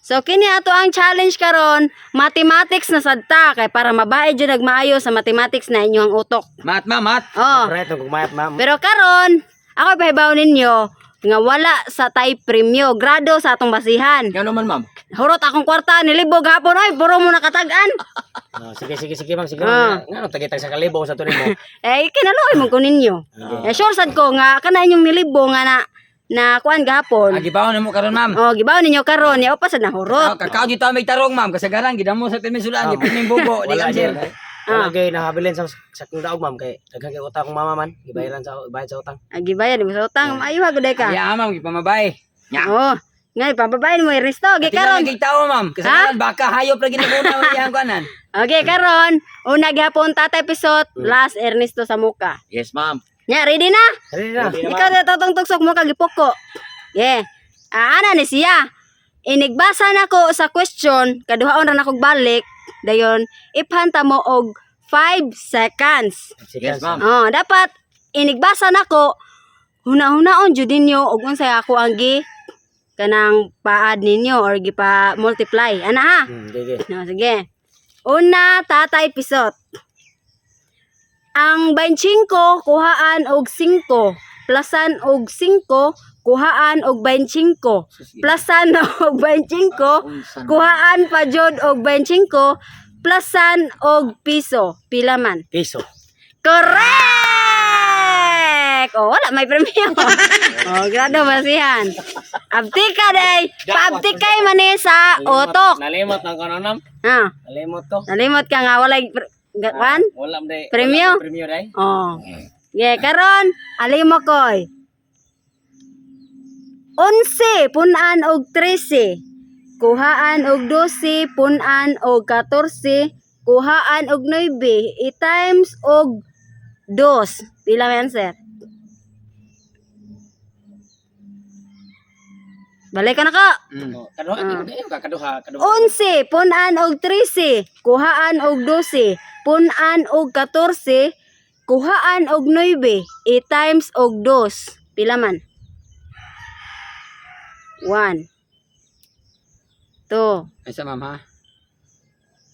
So kini ato ang challenge karon, mathematics na sad ta kay para mabae jud nagmaayo sa mathematics na inyong utok. Mat, ma'am, mat. Oh. Right, kung mayat, ma'am. Pero karon, ako pahibaw ninyo nga wala sa tay premyo, grado sa atong basihan. Nga naman, ma'am. Hurot akong kwarta nilibog hapon oy, puro mo nakatag-an. Oh, sige, sige, sige, ma'am. Sige, Ah. ma'am. Nga, no, tagitag sa kalibo sa tunin mo. Eh kinaloy mo ko ninyo. Eh sure sad ko nga kana inyong nilibog nga na na kuan gahapon. Agibaon na mo karon, ma'am. Oh, gibaw ninyo karon, ya pa sad nahurot. Oh, kakao dito may tarong, ma'am. Kasagaran gidamo sa pirmisulan, di pirming bubo, di Wala kam sir. gyud. Wala gyud nakabilin sa kong daog, ma'am, kay daghan kay utang akong mama man. Gibayaran sa bayad sa utang. Ah, gibayan mo sa utang, maayo ha guday ka. Ya, ma'am, gipamabay. Nya. Oh, ngay pababayin mo Ernesto, okay Karon karon. kay tao, ma'am. Kasagaran baka hayop lagi na kuna iyang kuanan. Okay karon, una gihapon Tatay Pisot, last Ernesto sa muka. Yes, ma'am. Nya, ready na? Ready na. Ikaw na totong tugsok mo kag gipoko. Yeah. Ah, ana ni siya. Inigbasa nako sa question, kaduhaon ra nakog balik, dayon iphanta mo og 5 seconds. Yes, ma'am. Oh, dapat inigbasa nako huna-hunaon jud ninyo og unsay ako ang gi kanang paad ninyo or gipa multiply. Ana ha? Sige. No, sige. Una, Tatay Pisot. Ang 25 kuhaan og 5, plusan og 5, kuhaan og 25, plusan og 25, kuhaan pa jud og 25, plusan og piso. Pila man? Piso. Correct! Oh, wala may premyo. Oh, grado basihan. Abti ka day. Paabti kay man eh sa utok. Nalimot nang kono, ma'am. Ah. Nalimot ko. Nalimot ka nga walay kwan? Wala man day. Premyo? Wala may premyo day. Oh. Yeah, karon alimo koy. 11 punan og 13. Kuhaan og 12 punan og 14, kuhaan og 9 i-times og 2. Pila may answer? Balik ka na ka. Oh, kaduha, ka kaduha, kaduha. 11 punan og 13, kuhaan og 12, punan og 14, kuhaan og 9, i-times og 2. Pila man? 1 2 Ay sa ma'am ha.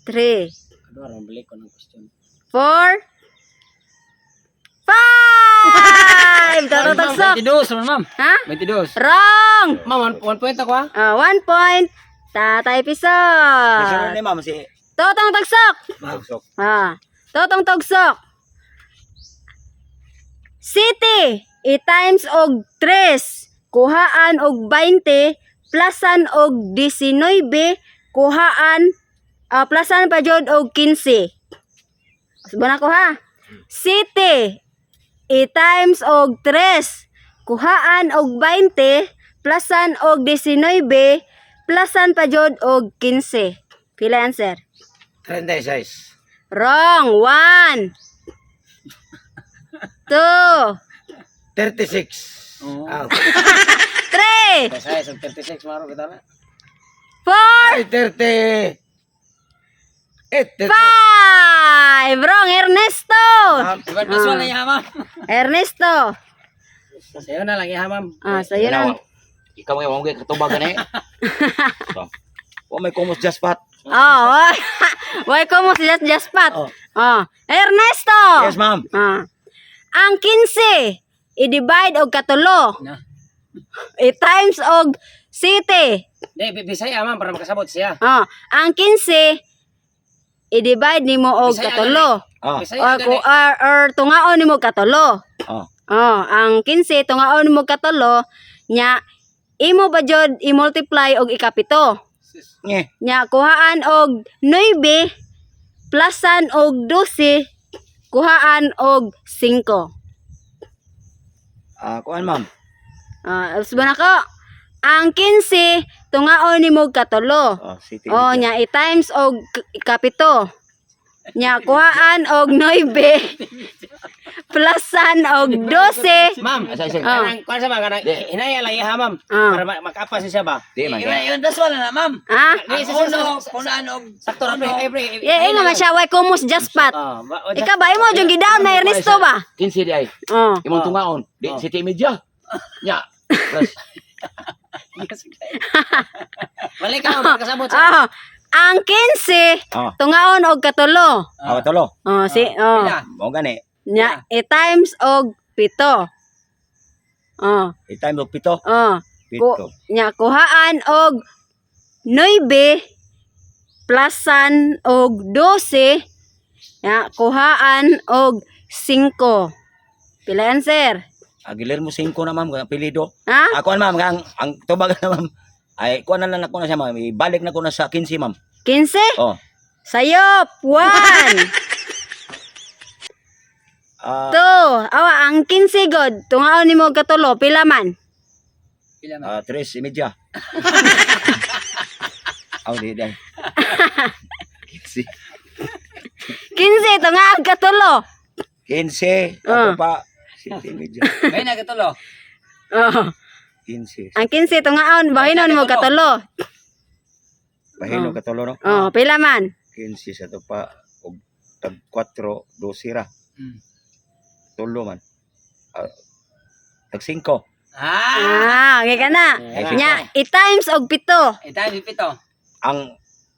3 Kaduha ra balik ko ng question. 4 5. Tatataksak. 22 man, ma'am. Ha? 22. Wrong! Ma'am, 1 point ako ha. Ah, 1 point. Tatay Piso. Ni ma'am si Totong tagsok. Magsok. Ah, totong tugsok. City, i-times og 3, kuhaan og 20, plusan og 19, kuhaan, plusan pa jud og 15. Subon ako ha. City, i-times og 3, kuhaan og 20, plusan og 19, plusan pa jud og 15. Pila answer? 36. Wrong. 1, 2, 36. Oo. Ah. 3, Kasi sa 36 maro kita na. 4, Ay, 30. Eh, 30. 5. Wrong. Ernesto. Iban plus 1 na iya, ma'am. Ernesto. Sayo na lang iha, ma'am. Ah, sa'yo na. Ikaw nga mo katubag gani. So. Wa may kumos just pat. Oh, why ko mo si Just Jaspat? Oh. Oh. Ernesto. Yes, ma'am. Ah. Ang 15 i-divide og katulo. Na. I-times og city. Di, Bisaya, ma'am, para makasabot siya. Oh, ang 15 i-divide nimo og Bisaya katulo. Ah. Bisaya Or, gani. or tungaon nimo katulo. Ah. Oh, ang 15 tungaon nimo katulo nya imo ba jud i-multiply og ikapito. Nge. Nya kuhaan og 9 plusan og 12 kuhaan og 5. Ah, kuan ma'am. Ah, uh, na ko. Ang 15 tungaon nimo katulo. Oh, city. Oh, nya i-times og ikapito. Nya kuhaan og 9 plusan og 12. Ma'am, Asa isa? Ah. kanang kuan sa mga kanang hinaya lang iha, ma'am. Ah. Para makapas siya ba? Di man. Iban plus 1 na na, ma'am. Ah? Di, Ang uno, punan og Sakto ra pre, ay pre. Yeah, ingon man siya way kumos jaspat. Oh, Ikaw ba imo jung gidown na Ernesto ba? 15 di ay. Oh. Imong tungaon. Di Oh. city media. Nya. Plus Balik ka, ma'am, kasabot sa. Oh, ang 15 tungaon og katulo. Ah, tulo. Oh, si oh. Pila? Mao gani. Nya i-times og 7. Oh, I-time og 7. oh. 7. Nya kuhaan og 9 plusan og 12. Nya kuhaan og 5. Pila yan, sir? Agiler mo 5 na, ma'am, kang apelyido. Ha? Ako ma'am, ang tubag na, ma'am. Ay, kuan na lang ako na siya, ma'am. Ibalik na ko na sa 15, ma'am. 15? Oh. Sayop! 1, 2. Awa, ang 15 god. Tungaon nimo og katulo, pila man? Pila man? 3:30. Aw, di dai. 15. 15 tungaon katulo. 15, Ah. ako pa 7:30. May nagatulo. Oh. 15. Ang 15 tungaon bahinon mo katulo. Bahino katulo, no? Oh, pila man? 15 sa to pa og tag 4, 12 ra. Tulo man. Tag 5. Ah! Ah, okay ka na. Ay, Nya, i-times og 7. I-times og 7.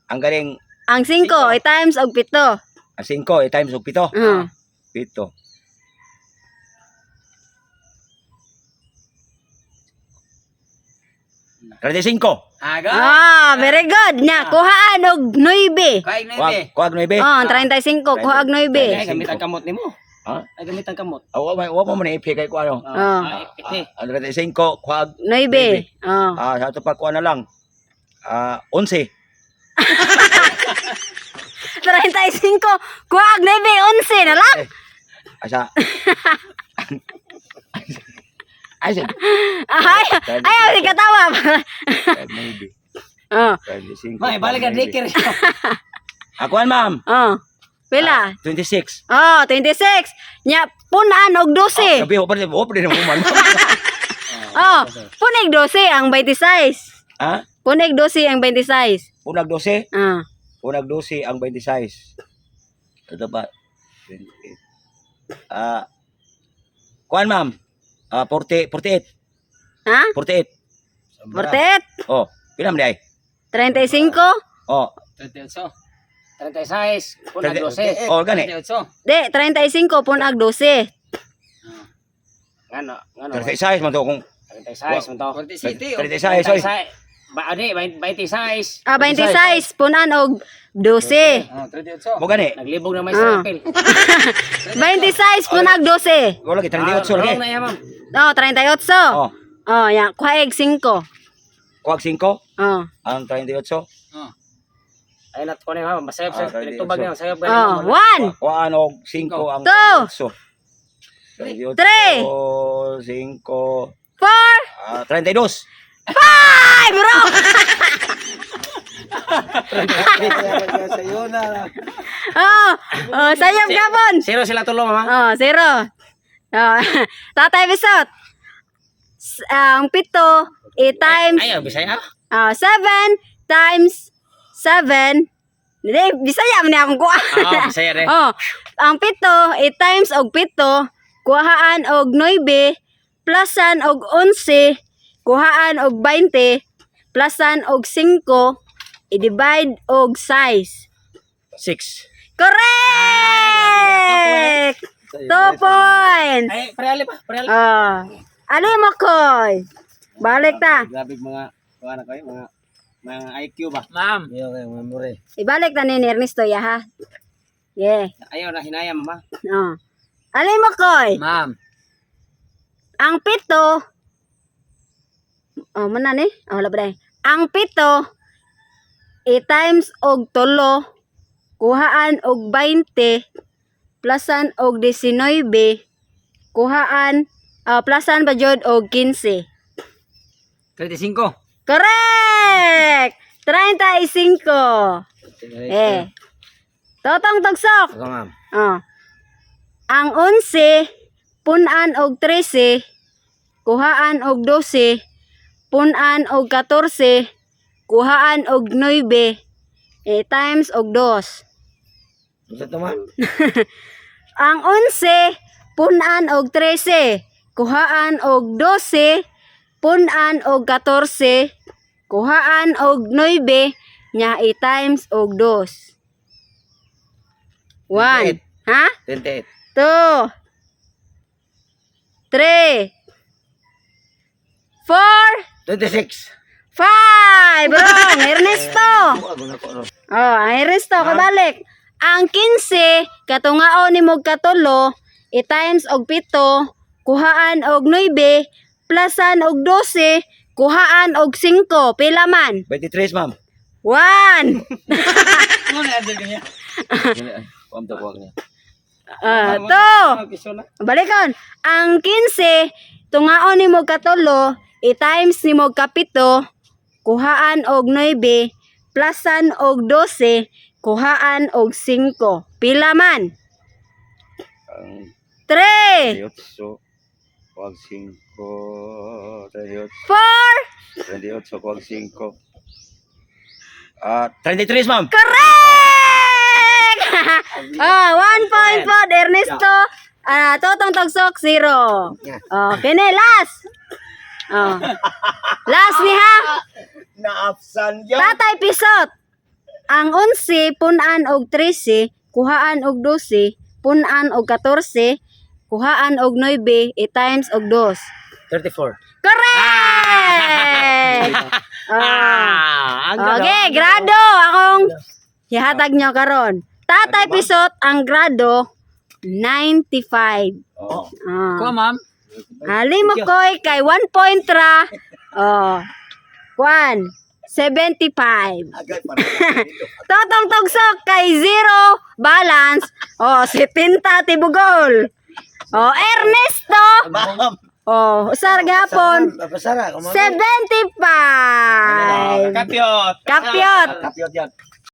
Ang galing Ang 5 i-times og 7. ang 5 i-times og 7. Oh. 7. 35. Aga. Ah, very good. Nya, kuhaan og 9. Kuhaig Kuag, 9. kuag 9. Oh, ang 35, kuhaag 9. Ay, gamit ang kamot nimo. Ha? Ay, gamit ang kamot. Awa may wa mo man ipi kay kuan. Oh. Ah, ipit. Ang 35 kuag 9. Oh. Sa ato pa kuan na lang. 11. 35, kuhaag 9, 11 na lang. Asa. Ay, sa. Ay, ayaw si katawa. Maybe. Oh, 35. May balik ka daycare. Akuan, ma'am. Oh. Pila? 26. Oh, 26. Nya, punaan og 12. Gabi, wa pa din mo man. Oh, punig 12 ang 26. Ha? Punig 12 ang 26. Unag 12, Ah. unag 12 ang 26. Ito ba? 28. Kuan, ma'am. 40, 48, Ha? 48. 48, Oh, pila man di ay? 35, Oh, 38. 36, kuna 12. Oh, gani. 38. de 35 punag 12. Ngano, ngano. 36 man to kung 36 man to. 47. 36 oy. 36. Ba ani 26. Ah, 26 punan og 12. Oh, 38. Mo gani. Naglibog na may Ah. sa apel. 26 punag 12. Wala lagi 38 lagi. Wrong na yan, ma'am. Oh, 38. Oh, Oh, ya, kuhaeg 5. kuag 5 Oh. ang 38. Oh. Ay nat ko na ma'am, masayop Ah, sa pinagtubag niya, masayop Oh, 1, Kuan og 5 ang Two. 38. 38, Three. 5, 4, 32. 5, bro. Oh, oh, sayop gapon. Zero sila tulo, ma'am. Oh, 0. Oh, Tatay Bisot. Ang 7 i times Ay, Bisaya. 7 times 7. Hindi, Bisaya man ni akong kuha. Ah, Bisaya re. Oh, ang 7 i times og 7, kuhaan og 9, plusan og 11, kuhaan og 20, plusan og 5, i-divide og 6. 6. Correct! 2 points. Ay, preali pa, preali. Oh. Ali mo koy. Balik ta. Grabe mga kuha na kayo, mga IQ ba? Ma'am. Iyo kayo, mga memory. Ibalik ta ni Ernesto ya ha. Yeah. Ayaw na hinaya, mama. Oh. Ali mo koy. Ma'am. Ang 7. Oh, man ni? Oh, wala pa dahil. Ang 7 i times og 3, kuhaan og 20, plusan og 19, kuhaan plusan ba jud og 15. 35. Correct! 35. Eh. Totong tugsok. Ako, ma'am. Oh. Ang 11 punan og 13, kuhaan og 12, punan og 14, kuhaan og 9, eh, times og 2. Unsa to, ma'am? Ang 11 punan og 13, kuhaan og 12, Punan og 14, kuhaan og 9, nya i-times og 2. 1. Ha? 28. 2, 3, 4, 26. 5. Wrong. Ernesto. Ako na ko ro. Oh, ang Ernesto, kabalik. Ang 15, katungaon nimo katulo, i-times og 7, kuhaan og 9, plusan og 12, kuhaan og 5. Pila man? 23, ma'am. 1. Ano na answer niya? Kuam to kuha niya. 2. Okay, so na. Balikon. Ang 15, tungaon nimo katulo, i-times nimo kapito, kuhaan og 9, plusan og 12, kuhaan og 5. Pila man? Ang 3, 38 kuwag 5, 38, 4, 38 kuwag 5. Ah, 33, ma'am. Correct! 1.4 Ernesto. Totong Togsok, 0. Oh, kini last. Oh. Last ni ha. Naapsan Tatay Pisot. Ang 11 punan og 13, kuhaan og 12, punan og 14, kuhaan og 9, i-times og 2. 34. Correct! Ah, Okay, grado akong ihatag nyo karon. Tatay Pisot ang grado 95. Oh. Kuha, ma'am. Halimo koy kay 1 point ra. Oh. 1 75. Totong Tugsok kay 0 balance. Oh, 70 tibugol. Oh, Ernesto. Ma'am. Oh, usar gapon. Pasara, 75. Kapyot. Kapyot. Kapyot yan.